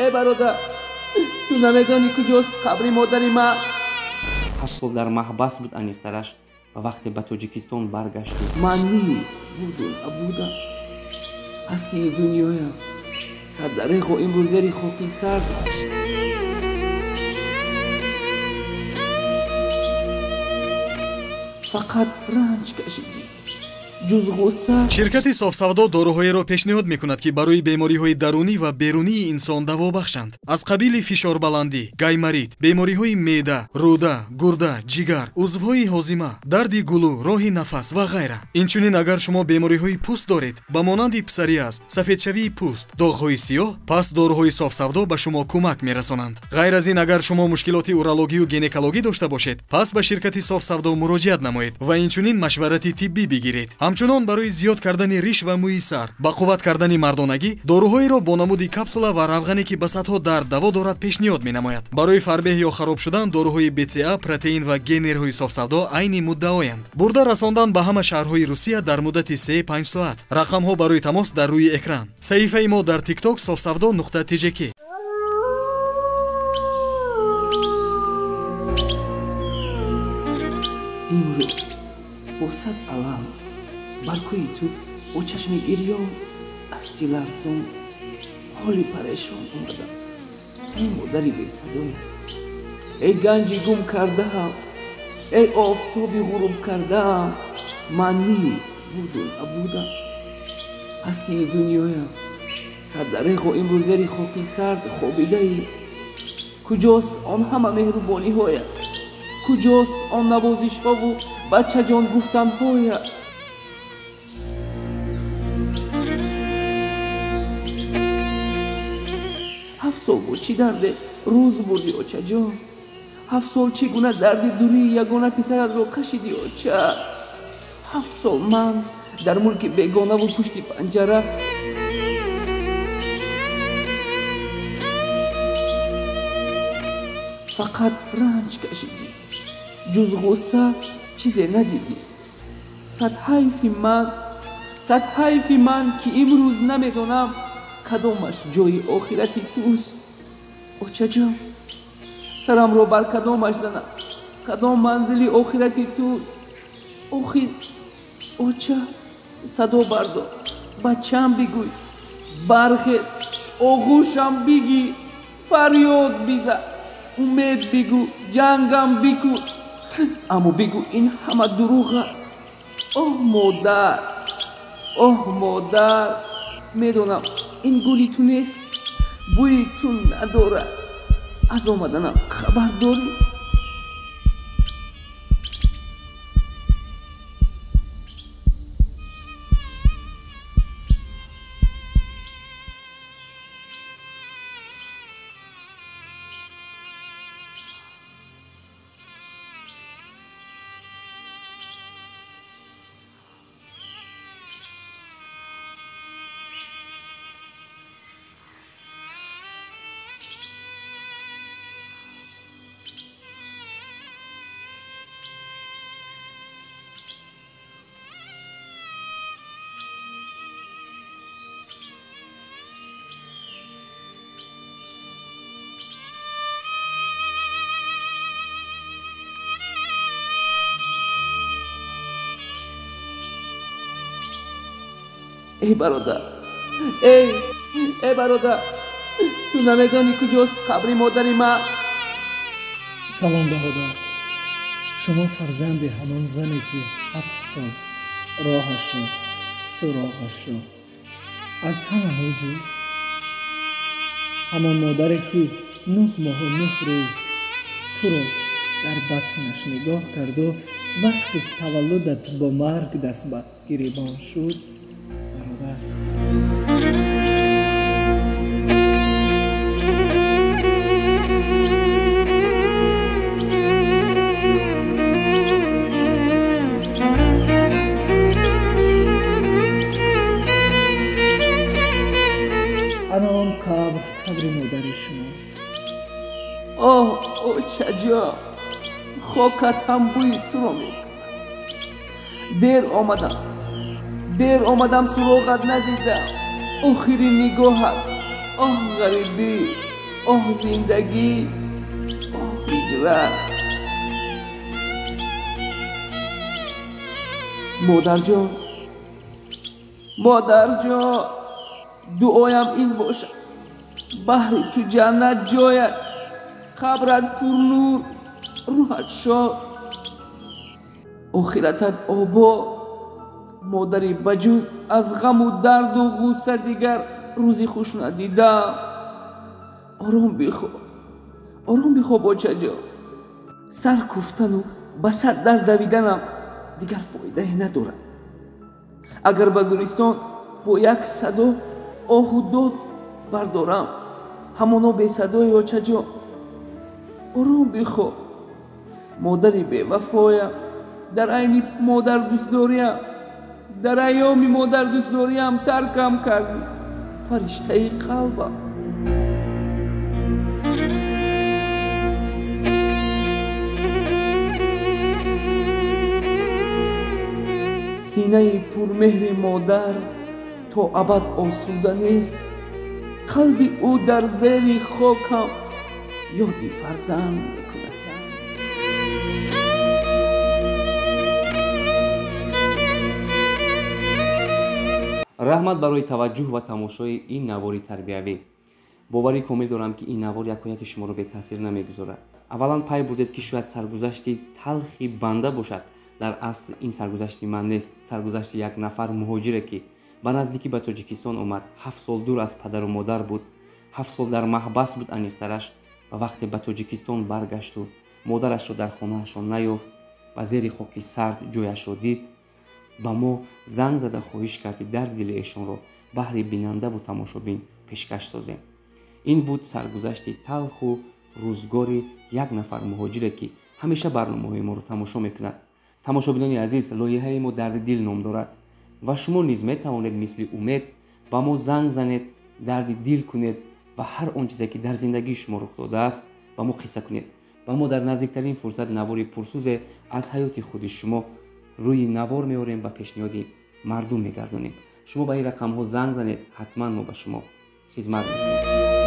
Эй бародар, ту намедонӣ куҷост қабри модари ман? 8 сол дар маҳбас буд аниқтараш ва вақте ба Тоҷикистон баргашт. Ман ни буду набудам, ҳастии дунёям сардареғо имрӯз зери хоки сард. Фақат ранҷ кашидӣ, ҷуз ғусса. Ширкати Софсавдо доруҳоеро пешниҳод мекунад, ки барои бемориҳои дарунӣ ва берунии инсон даво бахшанд. Аз қабили фишорбаландӣ, гайморит, бемориҳои меъда, рӯда, гурда, ҷигар, узвҳои ҳозима, дарди гулӯ, роҳи нафас ва ғайра. Инчунин агар шумо бемориҳои пӯст доред, ба монанди псориаз, сафедшавии пӯст, доғҳои сиёҳ, пас доруҳои Софсавдо ба шумо кӯмак мерасонанд. Ғайр аз ин, агар шумо мушкилоти урологию гинекологӣ дошта бошед, пас ба ширкати Софсавдо муроҷиат намоед ва инчунин машварати тиббӣ бигиред. Ҳамчунон барои зиёд кардани риш ва мӯи сар, ба қувват кардани мардонагӣ, доруҳоеро бо намуди капсула ва равғане, ки ба садҳо дард даво дорад, пешниҳод менамояд. Барои фарбеҳ ё хароб шудан доруҳои БЦА, протеин ва генерҳои Софсавдо айни муддаоянд. Бурда расондан ба ҳама шаҳрҳои Русия дар муддати 3-5 соат. Рақамҳо барои тамос дар рӯи экран. Саҳифаи мо дар TikTok софсавдо нуқта тжк. Имрӯз бо сад алам бар кӯи ту бо чашми гирён, дасти ларзон, ҳоли парешон омадам. Эй модари бесадоям, эй ганҷи гум кардаам, эй офтоби ғуруб кардаам, ман ни буду набудам, ҳастии дунёям сардареғо имрӯз зери хоки сард хобидаӣ. Куҷост он ҳама меҳрубониҳоя? Куҷост он навозишҳову бачаҷон гуфтанҳоя? Ҳафт сол бо чӣ дарде рӯз бурдӣ, очаҷон? 7 сол чӣ гуна дарди дурии ягона писаратро кашидӣ, оча? 7 сол ман дар мулки бегонаву пушти панҷара фақат ранҷ кашидӣ, ҷуз ғусса чизе надидӣ. Сад ҳайфи ман, сад ҳайфи ман, ки имрӯз намедонам кадомаш ҷои охирати туст. Очаҷон, сарамро бар кадомаш занам, кадом манзили охирати туст? Охир оча, садо бардор, бачам бигӯй, бархез, оғӯшам бигир, фарёд бизан, умед бигӯ, ҷангам бикун, аммо бигӯ ин ҳама дурӯғ аст. Оҳ модар, оҳ модар, медонам ин гули ту нест, бӯи ту надорад. Аз омаданам хабар дорӣ? Эй бародар, эй бародар, ту намедонӣ куҷост қабри модари ман? Салом бародар, шумо фарзанди ҳамон зане, ки 7 сол роҳашро, суроғашро аз ҳама меҷӯст, ҳамон модаре, ки 9 моҳу 9 рӯз туро дар батнаш нигоҳ карду вақти таваллудат бо марг даст ба гиребон шуд. Бародар, ана он қабр қабри модари шумост. Оҳ очаҷон, хокат ҳам бӯи туро мекунад. Дер омадам, дер омадам, суроғат надидам. Охири нигоҳат Оҳ ғарибӣ, оҳ зиндагӣ, оҳ ҳиҷрат. Модарҷон, модарҷон, дуоям ин бошад, баҳри ту ҷаннат ҷояд, қабрат пурнур, рӯҳат шод, охиратат обод. Модари ба ҷуз аз ғаму дарду ғусса дигар рӯзи хуш надидам. Ором бихоб, ором бихоб очаҷон. Сар куфтану ба сар дар давиданам дигар фоидае надорад. Агар ба гулистон бо як садо оҳу дод бардорам, ҳамоно бесадои очаҷон. Ором бихоб, модари бевафоям, дар айни модардӯстдориям, дар айёми модардӯстдориям таркам кардӣ, фариштаи қалбам. Синаи пурмеҳри модар то абад осуда нест, қалби ӯ дар зери хокам ёди фарзанд мекунад. Раҳмат барои таваҷҷӯҳ ва тамошои ин навори тарбиявӣ. Боварӣ комил дорам, ки ин навор якояки шуморо бетаъсир намегузорад. Аввалан пай бурдед, ки шояд саргузашти талхи банда бошад. Дар асл ин саргузашти ман нест, саргузашти як нафар муҳоҷире, ки ба наздикӣ ба Тоҷикистон омад, 7 сол дур аз падару модар буд, 7 сол дар маҳбас буд аниқтараш, ва вақте ба Тоҷикистон баргашту модарашро дар хонаашон наёфт, ба зери хоки сард ҷояшро дид, ба мо занг зада хоҳиш кард, ки дарди дили эшонро баҳри бинандаву тамошобин пешкаш созем. Ин буд саргузашти талху рӯзгори як нафар муҳоҷире, ки ҳамеша барномаҳои моро тамошо мекунад. Тамошобинони азиз, лоиҳаи мо дарди дил ном дорад ва шумо низ метавонед мисли Умед ба мо занг занед, дарди дил кунед ва ҳар он чизе, ки дар зиндагии шумо рух додааст, ба мо қисса кунед. Ба мо дар наздиктарин фурсат навори пурсӯзе аз ҳаёти худи шумо рӯи навор меорем ва пешниҳоди мардум мегардонем. Шумо ба ин рақамҳо занг занед, ҳатман мо ба шумо хизмат мекунем.